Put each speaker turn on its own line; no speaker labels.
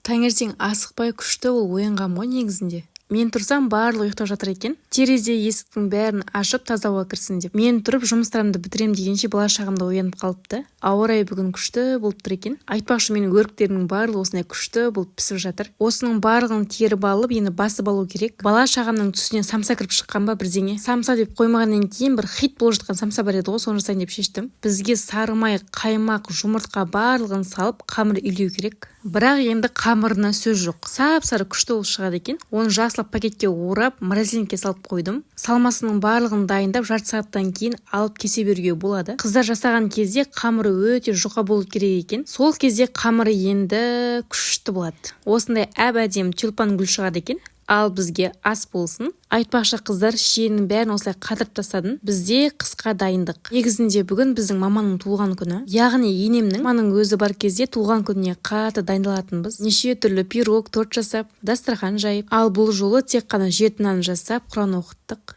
Таңертең асықпай, күшті ол оянғанмын ғой негізінде. Мен тұрсам, барлығы ұйықтап жатыр екен. Терезе, есіктің бәрін ашып, таза ауа кірсін деп. Мен тұрып, жұмыстарымды бітірем дегенше, бала шағам да оянып қалыпты. Ауа райы бүгін күшті болып тұр екен. Айтпақшы, менің өріктерімнің барлығы осындай күшті болып пісіп жатыр. Осының барлығын теріп алып, енді басып алу керек. Бала шағамның түсіне самса кіріп шыққан ба, бірдеңе. Самса деп қоймағаннан кейін, бір хит болып жатқан самса бар еді ғой, соны жасайын деп шештім. Бізге сары май, қаймақ, жұмыртқа, барлығын салып, қамыр илеу керек. Бірақ енді қамырына сөз жоқ, сап сары күшті болып шығады екен. Оны жақсылап пакетке орап, морозильникке салып қойдым. Салмасының барлығын дайындап, жарты сағаттан кейін алып кесе беруге болады. Қыздар, жасаған кезде қамыры өте жұқа болу керек екен. Сол кезде қамыры енді күшті болады, осындай әп әдемі тюльпан гүл шығады екен. Ал бізге ас болсын. Айтпақшы, қыздар, шиенің бәрін осылай қатырып тастадым. Бізде қысқа дайындық. Негізінде бүгін біздің маманың туылған күні, яғни енемнің. Маманың өзі бар кезде туылған күніне қатты дайындалатынбыз, неше түрлі пирог, торт жасап, дастархан жайып. Ал бұл жолы тек қана жеті нан жасап, құран оқыттық.